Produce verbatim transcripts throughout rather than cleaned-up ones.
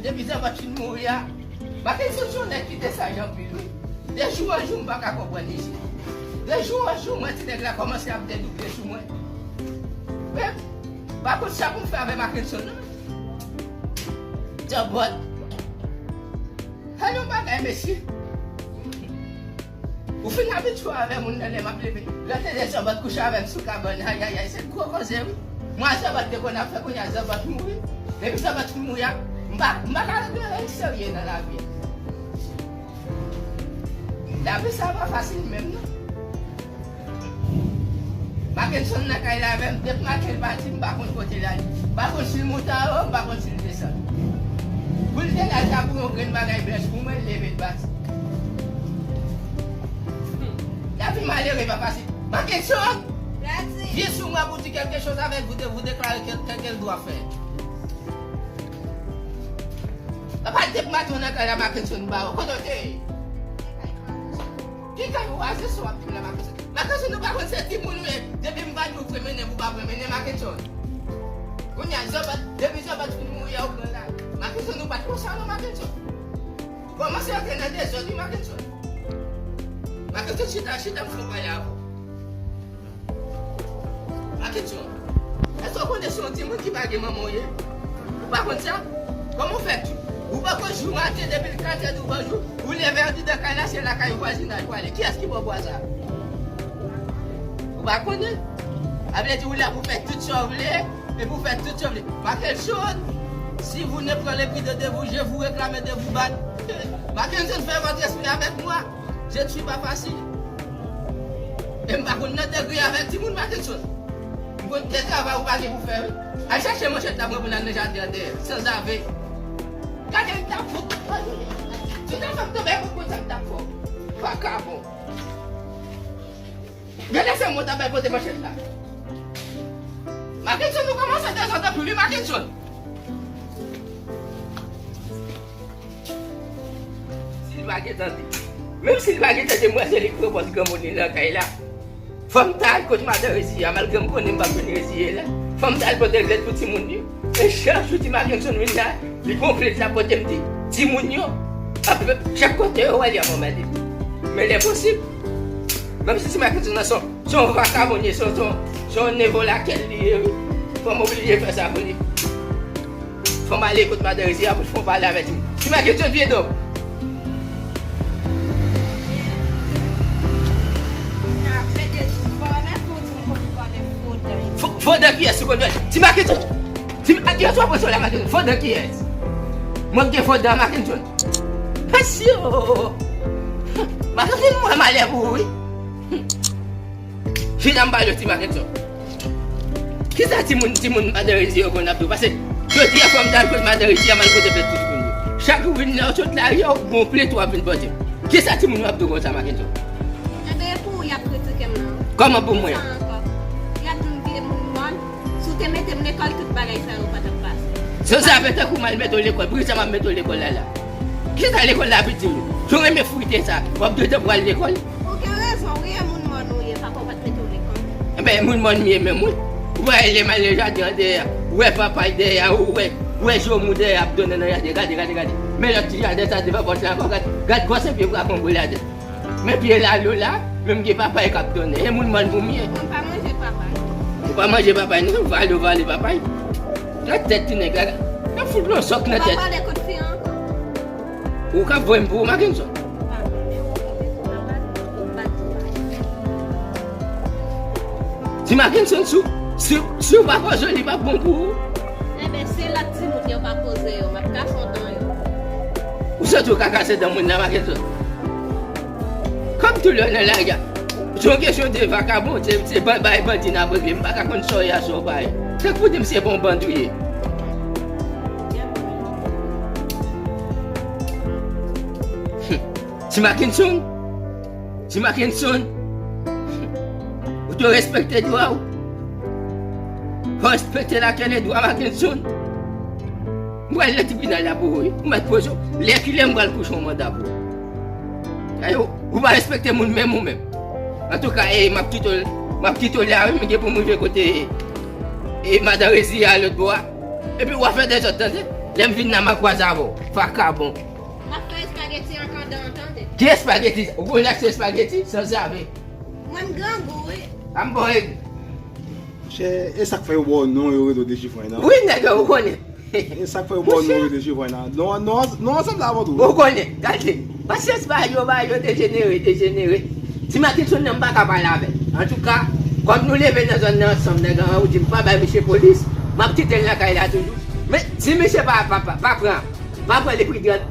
Depi Zòbòt fin mouri a, Mackenson se yon nèg ki desaj anpil, wi. De jou an jou, m pa ka konprann li. De jou an jou, mwen, ti nèg la kòmanse ap dedouble sou mwen. Men, pa konn sa pou m fè avè Mackenson, non. Zòbòt. Fè nou bagay, mesye. Ou fin abitye avè moun nan lè m ap leve. Lè w te di Zòbòt kouche avè m sou kabann, ayayay, se gwo koze, wi. Mwen, Zòbòt te konn ap fè, kounye a Zòbòt mouri. Depi Zòbòt fin mouri a, m pa, m pa ka gen anyen serye nan lavi a. Lavi sa pa fasil menm, non. Mackenson nan kay la avè m, depi maten l pati, m pa konn kote l ale. M pa konn si l monte anwo, m pa konn si l desann. Pou l te la, l ta pou yon grenn bagay blanch pou mwen, l leve l pati. Lavi malere pa fasil. Mackenson! Vye sou mwen pou di quelque chose avec vous, de vous déclarer quel, quel, quel droit faire. Papa, depi maten w nan kay la, Mackenson ba ou. Kote w te ye? Ki kay ou a, se sa w ap di m la, Mackenson? Mackenson, nou pa konn se timoun ou ye. Depi m pa di w vre mennen, ou pa vre mennen, Mackenson. Kounye a, Zòbòt, depi Zòbòt fin mouri a, ou pran la. Mackenson, nou pa t konsa non, Mackenson. Kòmanse antre nan dezòd, wi, Mackenson. Mackenson, chita, chita, m fè yon pale avè w. Mackenson, èske w konnen se yon timoun ki pa gen manman w ye? Ou pa konn sa? Kòman w fè? Ou poko jou maten depi l kat è douvan jou, ou leve andidan kay la, se lakay vwazinaj ou prale. Kiyès ki ba w bwa sa? Ou pa konnen? Sa vle di ou la pou fè tout sa w vle, epi ou fè tout sa w vle. Mackenson, si vous ne prenez plus de, de vous, je vous réclame de vous battre. Mackenson, fais votre esprit avec moi. Je ne suis pas facile. E m pa konn nan degre avèk timoun, Mackenson. M konn de travay ou pa gen pou fè, wi. Al chache manchèt la, mwen pou n al nan jaden an dèyè, sanzave. Gade, m t ap fout. Si w ta fè m tonbe, mwen konn sa m t ap fè w. Vakabon. Gade se mwen t ap bay pote manchèt la. Mackenson, nou kòmanse dezòd anpil, wi, Mackenson. Si l pa gen tande. Menm si l pa gen tande, m wè se li k pran pòz granmoun li nan kay la. Fò m ta al kot madan Reziye a, malgre m konnen m p ap vin reziye la. Fò m ta al pote lèt pou timoun yo. E chans ou di Mackenson vin la, li pran plent la pote m di, timoun yo, ap, chak kote yo wè li ap anmède. Men l enposib. Menm si ti Mackenson nan son, son vakabon ye, son, son, son nevolakèl li ye, wi. Fò m oblije fè sa pou li. Fò m ale kot madan Reziye a pou l fè yon pale avè timoun. Ti Mackenson vye dòm. Fo-, fodè kiyès ou konn fè? Ti Mackenson. Ti Mackenson, ou ap pran sou la, Mackenson. Fodè kiyès? Mwen gen fodè Mackenson. Mesye o! Mackenson, mwen malè pou ou, wi. Chita m pale w, ti Mackenson. Kisa timoun, timoun madan Reziye yo konn ap di w? Paske jodi a fò m t al kot madan Reziye a, m al pote plent pou timoun yo. Chak jou w vin la, w sot lari a, w gon plent w ap vin pote. Kisa timoun yo ap di w konsa, Mackenson? Enben, e pou ou y ap kritike m nan. Kòman pou mwen? Sa ankò. Y ap di m vye moun mòn. Si w te mete m lekòl, tout bagay sa yo pa t ap pase. Se sa fè tankou m al mete w lekòl. Poukisa m ap mete w lekòl la la? Kisa lekòl la ap itil ou? Si w renmen frite sa, w ap dwe tankou al lekòl. Ou gen rezon wi, e moun mòn ou ye, papa w pa t mete w lekòl. Enben, moun mòn m ye menm wi. Ou pa wè lè m al nan jaden an dèyè a, ou wè papay dèyè a, ou wè, ou wè jomou dèyè a ap donnen nan jaden, gade, gade, gade. Men lòt ti jaden sa devan pòt la ankò, gad, gad gwosè pye brakon boule atè. Men pye lalo la, menm gen papay k ap donnen. E moun mòn pou m ye. Mwen pa manje papay. Ou pa manje papay non, vale w vale papay. Nan tèt ti nèg la, n ap fout yon sòk nan tèt. Ou pa pale kot fi an ankò. Ou ka voye m pou ou, Mackenson. Ti Mackenson, si, si, si w pa poze w, li p ap bon pou ou. Enben, se lòt timoun yo pa poze yo, m ap kase yon dan yo. Ou santi w ka kase dan moun nan, Mackenson? Kòm tou lè w nan lari a, se yon kesyon de vakabon, se, se ban-, bay bandi n ap regle, m pa ka konn sa w ye a, sa w pa ye. Tankou di m se bon bandi w ye. Ti Mackenson, Ti Mackenson, ou dwe respekte dwa w. Fò w respekte lakèl e dwa Mackenson. M pral nan tribinal la pou ou, wi. Ou mèt poze w. Lè kilè m pral kouche yon manda pou ou. Ayo, ou pa respekte moun menm ou menm. Antouka, e, m ap kite w, m ap kite w la, wi, m gen pou m rive kote, e, madan Rezi a lòt bò a. Epi w a fè dezòd, tande? Lè m vin la, m a kwaze avè w. Vakabon. M ap fè espageti an kandan an, tande. Ki espageti? Ou konnen se espageti? Sanzave. Mwen, m grangou, wi. A m bon, e. Monchè, e sa k fè yo ba w non, yo rele w Dechifrey nan? Wi, nèg, ou konnen. E sa k fè yo ba w non, yo rele w Dechifrey nan? Non, non, non, ansanm la, avan tou. Ou konnen, gade. Pasyans, ba yo, ba yo, dejenere, dejenere. Ti Mackenson nan, m pa ka pale avè l. Antouka, kòm nou leve nan zòn nan ansanm, nèg an, ou di m pa bay misye polis, m ap kite l nan kay la toujou. Men, si misye pa, pa, pa, pa pran, pa pran li pridan,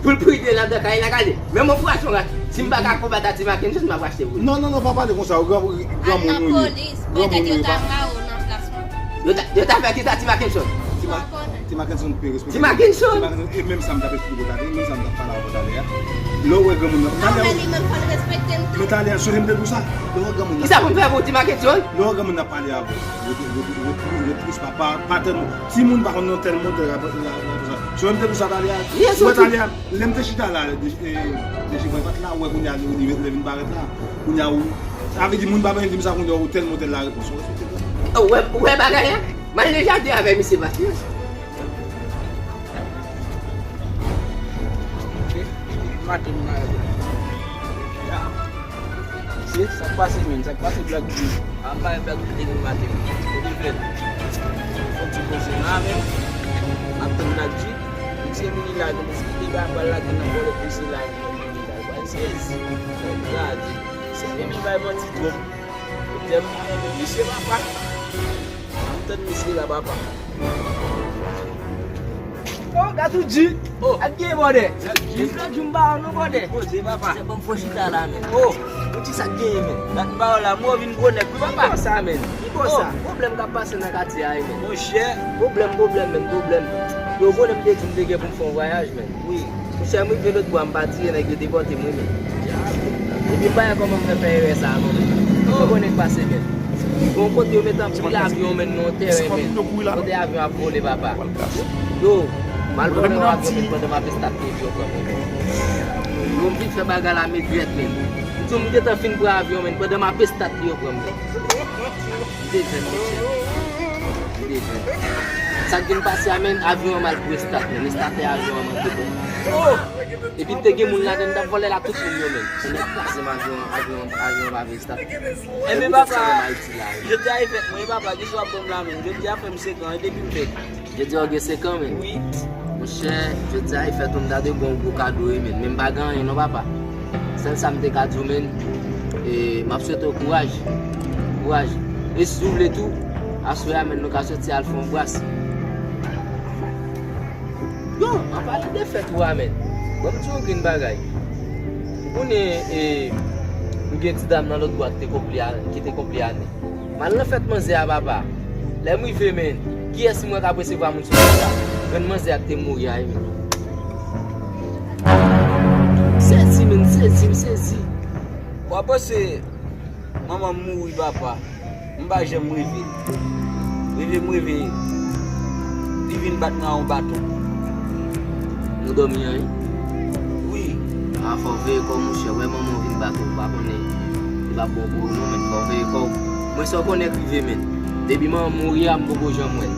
pou l pridan anndan kay la, gade. Men mwen pou achte yon rat. Si m pa ka konbat a Ti Mackenson, m ap achte pou li. Non, non, non, pa pale konsa, granmoun ou ye. Granmoun ou ye, pa. Yo ta, yo ta fè kisa, Ti Mackenson? Ti Ma-, Ti Mackenson pe respekte. Ti Mackenson? Ti Mackenson, e menm sa m t ap eksplike w talè, e menm sa m t ap pale avè w talè a. Lè w wè granmoun nan, talè, men talè a, sonje m te di w sa. Lè w wè granmoun nan. Kisa pou m fè pou Ti Mackenson? Lè w wè granmoun nan pale avè w, ret, ret, ret, ret, ret tris, pa, pa, pa tèlman. Timoun pa konn nan tèl motè la, la, la, la. Sonje m te di w sa talè a. Ou wè talè a, lè m te chita la, de, e, Dechifrey pa t la, ou wè kounye a, li, li vin parèt la. Kounye a, ou, sa vle di moun pa bezwen di m sa kounye a, ou tèl motè la repons. Ou wè, ou wè bagay la? M al nan jaden avè misye, pasyans. Maten m la. Ya. Se sa k pase, menn, sa k pase, Black G? A, m pa wè Black G depi maten. Depi fèt. Fò ti poze la, menn. M ap tann Black G. Misye vini la, gen misye te ba bal la, gen nan vòlè, misye la, gen nan vòlè, misye la, sezi. Sa gade. Se menm li bay manti twòp. Tèm mwen renmen misye, papa. M tann misye la, papa. Oh, Gatou G. Oh. Ak gen bòdè. Gatou G. Gatou G, m ba w non, bòdè. Poze, papa. Se bon, m fò chita la, men. Oh, pou ki sa k genyen, men? Dat m ba w la, mwen vin gwo nèg, wi, papa. Ki bò sa, men? Ki bò sa? Pwoblèm k ap pase nan katye a, wi, men. Monchè. Pwoblèm, pwoblèm, men, pwoblèm. Yo konnen m te di m te gen pou m fè yon vwayaj, men. Wi. Monchè, m rive lòt bò a, m pa tire nèg, yo depòte m, wi, men. Epi m pa wè kòman m fè fè erè sa a, non, men. Ou konnen k pase, men. Gon kote yo met anpil avyon, men, nan yon teren, men. Kote avyon ap vole, papa. Yo, m al vòlè yon avyon, men, pandan m ap estate, epi yo pran mwen, men. Yo, m vin fè bagay la, men, drèt, men. M di w, m gentan fin pran avyon, men, pandan m ap estate, yo pran mwen. M te jèn, mesye. M te jèn. Sa k vin pase a, menn, avyon an mal pou estat, menn. Estatè avyon an manke bon. Oh! Epi te gen moun ladan l t ap vòlè la, tout moun yo, menn. Se nèg kraze m avyon an, avyon an, avyon an pa vle estat. Ebyen, papa, jodi a e fèt mwen, papa, kisa w ap ban m la, menn? Jodi a fè m senk an, e depi m fèt. Jodi a w gen senk an, menn? Wi. Monchè, jodi a e fèt ou, m ta dwe ba w yon gwo kado, wi, menn. Men m pa gen anyen non, papa. Sèl sa m te ka di w, menn, e, m ap swete w kouraj. Kouraj. E si w vle tou, aswè a, menn, nou ka soti al fè yon bras. Yo, an palan de fèt ou a, menn, ban m di w yon grenn bagay. Ou konnen, e, nou gen ti dam nan lòt bò a ki te konpli a, ki te konpli ane. M al nan fèt manzè a, papa. Lè m rive, menn, kiyès m wè k ap resevwa moun sou fèt la? Grann manzè a ki te mouri a, wi, menn. M sezi, menn, m sezi, m sezi. W ap panse manman m mouri, papa. M pa janm reve. Reve m reve, li vin bat mwen ak yon baton. Nou dòmi an, wi? Wi. A, fò w veye kò w, monchè. Wè manman w vin bat ou, ou pa konnen. Li p ap bon pou ou non, menn, fò w veye kò w. Mwen sa w konnen k rive, menn. Depi manman m mouri a, m poko janm wè l.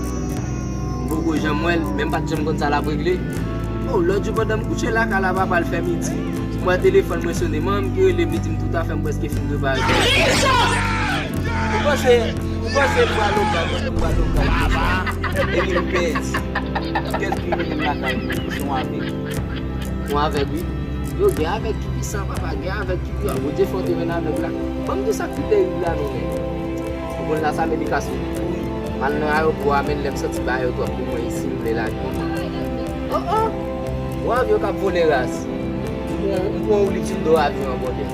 M poko janm wè l, men m pa t janm konn sa l ap regle. O, lòt jou pandan m kouche lakay la, papa, l fè midi. M wè telefòn mwen sonnen, manman m ki rele m, li di m tout afè m prèske fin prepare. Ou panse, ou panse m pral lokal, panse m pral lokal. Epi m pèdi. Kèlke moun lakay mwen, se yon avèg. Yon avèg, wi. Yo, gen avèg ki pwisan, papa, gen avèg ki pi, a, Bondye fè w te jwenn avèg la. Ban m di w sa k pi terib la, non, men. Ou konn Las Américas, wi. M al nan ayewopò a, menn, lè m santi bagay yo twòp pou mwen isi, m vle lage yon men. Oh, oh! Yon avyon k ap vole ras. M pran, m pran woulib sou do avyon an, bòdè.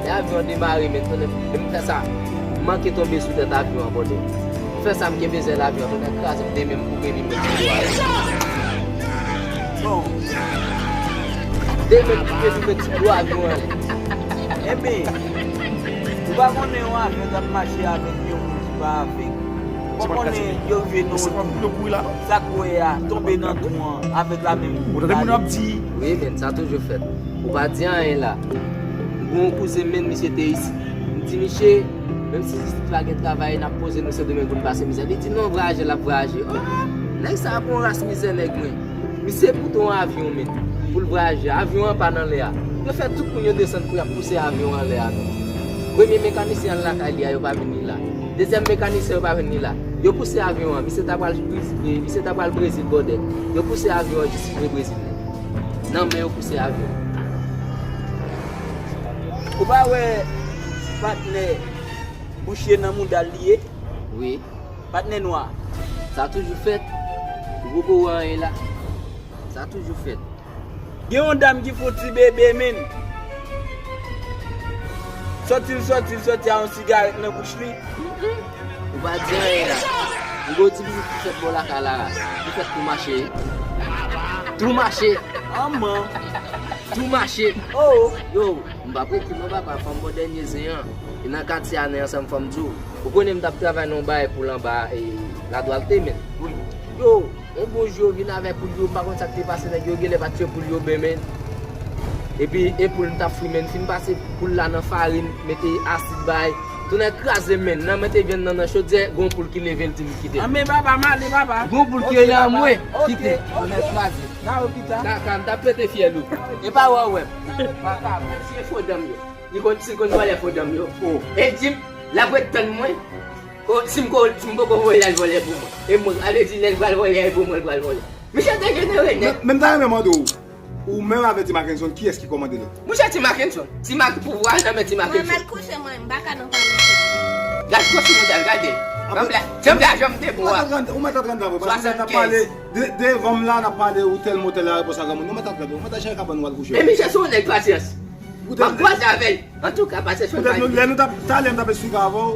Lè avyon an demare, menn, tonnè, lè m fè sa, m manke tonbe sou tèt avyon an, bòdè. M fè sa, m kenbe zèl avyon an, tonnè kraze m, de men m koupe li, m met sou do avyon an. Bon. De men m koupe li, m met sou do avyon an. Ebyen, ou pa konnen yon avyon k ap mache avèk yon moun ki pa avèg. Ou pa konnen yo rive nan yon twou, sa k wè a tonbe nan twou an avèk la menm. Ou tande moun ap di. Wi, men sa toujou fèt. Ou pa di anyen la. M gen yon kouzen m, menn, misye te isit. M di misye, menm si isit pa gen travay, n ap poze nou Sendomeng pou n pase mizè. Li di non, vwayaje l ap vwayaje. Oh, nèg sa a pran yon ras mizè, nèg mwen. Misye pou te yon avyon, men, pou l vwayaje. Avyon an pa nan lè a. Yo fè tout moun yo desann pou y ap pouse avyon an anlè a, non. Premye mekanisyen al lakay li a, yo pa vin li la. Dezyèm mekanisyen, yo pa vin li la. Yo pouse avyon an. Misye ta pral, misye ta pral Brezil bòdè. Yo pouse avyon an jis rive Brezil. Nan men yo pouse avyon an. Ou pa wè patnè bouch ye nan mouda l li ye? Wi. Patnè nwa. Sa toujou fèt. Ou poko wè anyen la. Sa toujou fèt. Gen yon dam ki fè yon ti bebe, men. Sòti l sòti, l sòti a yon sigarèt nan bouch li. Ou pa di anyen la. M gen yon ti pitit ki fèt bò lakay la. Li fèt tou mache. Tou mache. Manman. Tou mache. Oh. Yo, m p ap rete non papa, fò m bon dènye zen an. E nan katye a, nan ansanm fò m di w. Ou konnen m t ap travay nan yon bagay pou l anba e, ladwalte, men. Wi. Yo, yon bon jou yo vin avèk poul yo, m pa konn sa k te pase, nèg yo genlè pa t fè poul yo ben, men. Epi, e poul m t ap fri, men, m fin pase poul la nan farin, mete asid bay. Tonnè kraze, men, nan mete vyann nan nan chodyè, gon poul ki leve l di m kite. Anben, papa, m ale, papa. Gon poul ki rele anmwe, kite. Tonnè kraze. Nan lopita. Kaka, m t ap pete fyèl ou. E pa wè w wè m. Papa, mwen se fo dan m yo. Li konn, si l konn vòlè fo dan m yo. Oh. E l di m, l ap ret tann mwen. Oh, si m ko, si m poko voye l al vòlè pou mwen. E mwen, ale di lè l pral vòlè, e pou mwen l pral vòlè. Misye dejenere nèt. Men, men m ta renmen mande w, ou menm avèk Ti Mackenson, kiyès ki kòmande lòt? Mouche Ti Mackenson. Ti Mac pouvwa nan men Ti Mackenson. Mwen m al kouche mwen, m pa ka nan pale. Gad gwòs moun sa, gade. Janm la, janm la, janm te pou a. Ou mèt antre anndan vre, paske n ap pale de, devan m la, n ap pale ou tèl mo tèl la, repons a granmoun. Ou mèt antre anndan, ou mèt al chèche kabann ou al kouche. Men misye se yon nèg pasyans. M ap kwaze avè l. Antouka, pasyans, fò n pale. Lè nou t ap, talè m t ap esplike avè w,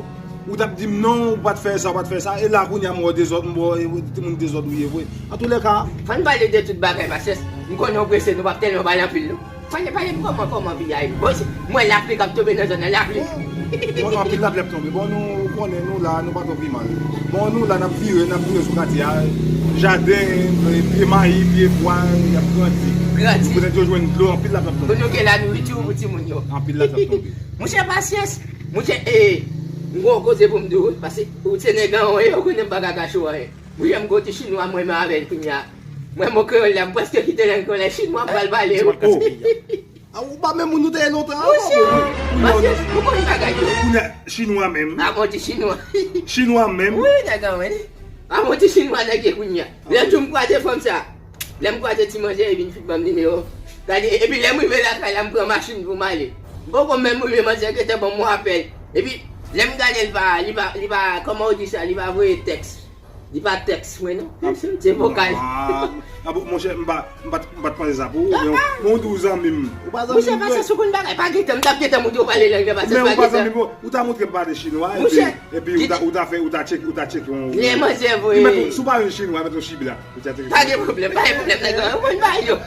ou t ap di m non, ou pa t fè sa, ou pa t fè sa, e la kounye a m wè w dezòd, m wè w, e, timoun dezòd ou ye vre. Antoulèka. Fò n pale de tout bagay, pasyans. M konnen w prese, nou p ap tèlman pale anpil, non. Pale, pale m kòman, kòman vi a ye. Bon, se, m wè lapli k ap tonbe nan zòn nan, lapli. Bon, anpil lapli ap tonbe. Bon, nou konnen nou la, nou pa twò pi mal. Bon, nou la, n ap vire, n ap vire sou katye a. Jaden, pye mayi, pye pwa, y ap grandi. Grandi. Nou petèt yo jwenn dlo, anpil lapli ap tonbe. Pou nou gen lanuriti pou timoun yo. Anpil lapli ap tonbe. Mouche pasyans, mouche, e, m gon koze pou m di w, paske ou se nèg an, e, ou konnen m pa ka kache w anyen. Mouche, m gon ti chinwa mwen menm avè l kounye a. Mwen, mo kreyòl la, m prèske kite lang kreyòl la, chinwa m pral pale. Oh. A, ou pa menm moun nou te ye lontan an, mouche, non, non, non. Ou konn bagay yo. Kounye a, chinwa menm. A, bon, ti chinwa. Chinwa menm. Wi, nèg an, wi. A, bon, ti chinwa nèg ye kounye a. Lè tou m kwaze fanm sa. Lè m kwaze ti manzè, e vin fin ban m nimewo. Gade, epi lè m rive lakay la, m pran machin pou m ale. M poko menm rive, manzè gentan ban m yon apèl. Epi, lè m gade, li pa, li pa, li pa, kòman w di sa, li pa voye tèks. Li pa tèks mwen non. Se vokal. Ah, ah, bon, monchè, m pa, m pa, m pa t panse sa pou ou, men ou, men ou di w zanmi m. Ou pa zanmi m vre. Monchè, pasyans, ou konn bagay, pa gentan, m t ap gentan montre w pale lang nan, pasyans, pa gentan. Men ou pa zanmi m vre, ou ta montre m pale chinwa, epi, epi ou ta, ou ta fè, ou ta tcheke, ou ta tcheke yon. Lè manzè voye. Li mèt yon, si w pa yon chinwa, mèt yon chibla. Ou ta tcheke. Pa gen pwoblèm, pa gen pwoblèm, nèg, ou konn bagay yo.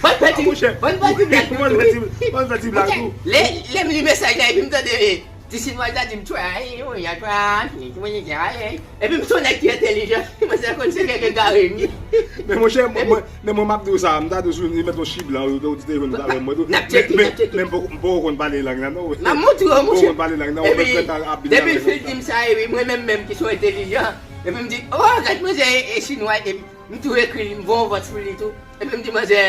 Fò n fè ti, fò n fè ti blag tou. Fò n fè ti blag tou. Lè, lè m li mesaj la, epi m tande, eh, ti chinwa ta di m, tchwa, eh, yon ya, tchwa, tchwa, tchwa, eh. Epi m se yon nèg ki entèlijan. Manzè konn se nèg egare m ye. Men monchè, mwen, mwen, men mwen m ap di w sa, m ta di w si w mèt yon chibla, ou, ou te jwenn avè mwen tou. N ap tcheke, n ap tcheke. Men, men m poko, m poko konn pale lang nan non. M ap montre w, monchè. M poko konn pale lang nan, ou mèt fè ta ap vin avè l konsa. Depi l fin di m sa, e wi, mwen menm menm ki se yon entèlijan. Epi m di, oh, gad manzè e, e chinwa, epi m tou ekri li, m voye yon vòs pou li tou. Epi m di manzè,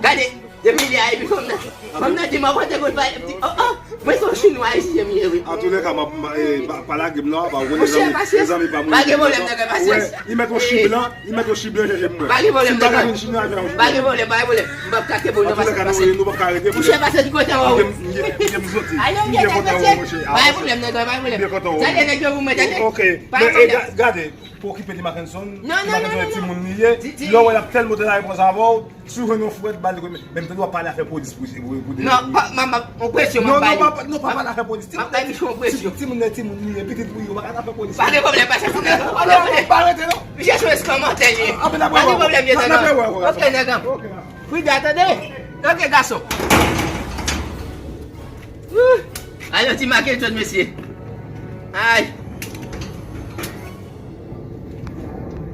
gade, depi lè a, epi fanm nan, fanm nan di m, "Avan te konn pale," m di, "Oh, oh, mwen se yon chinwa ayisyen m ye, wi." Antoulèka, m ap, m, eh, pa, pa lage m non, pa konnen zanmi, zanmi pa moun. Pa gen pwoblèm, nèg, pasyans. Li mèt yon chiblan, li mèt yon chiblan, chèche m mwen. Pa gen pwoblèm, nèg. Si m pa ka jwenn chinwa, fè yon chiblan. Pa gen pwoblèm, pa gen pwoblèm. M p ap kake pou nou, pasyans. Antoulèka, nou pa ka rete. Monchè, pasyans, ki kote w? M, m, m soti. M byen kontan wè w, monchè. Pa gen pwoblèm, nèg, pa gen pwoblèm. Tande, nèg yo pou mwen, tande. Ok. Men, eh, ga-, gade. Pou okipe Ti Mackenson. Non, non, non, non, non. Ti Mackenson se timoun li ye. Lè w wè l ap tèl moute la repons avè w, si w jwenn yon frèt, ba l kou, men m tande w ap pale afè polis pou, pou, pou. Non, pa, m, m, m, on presyon, m ap bay li. Non, non, pa, non, pa pale afè polis. M ap bay misye on presyon. Timoun nan timoun li ye, pitit pou yo, pa pale afè polis. Pa gen pwoblèm, pa chèche nèg. Pa rete non. Misye se yon eskanmantè li ye. Pa gen pwoblèm, nèg. Ok, nèg. Frida, tande. Ok, gason. Alo, Ti Mackenson, mesye. Ay.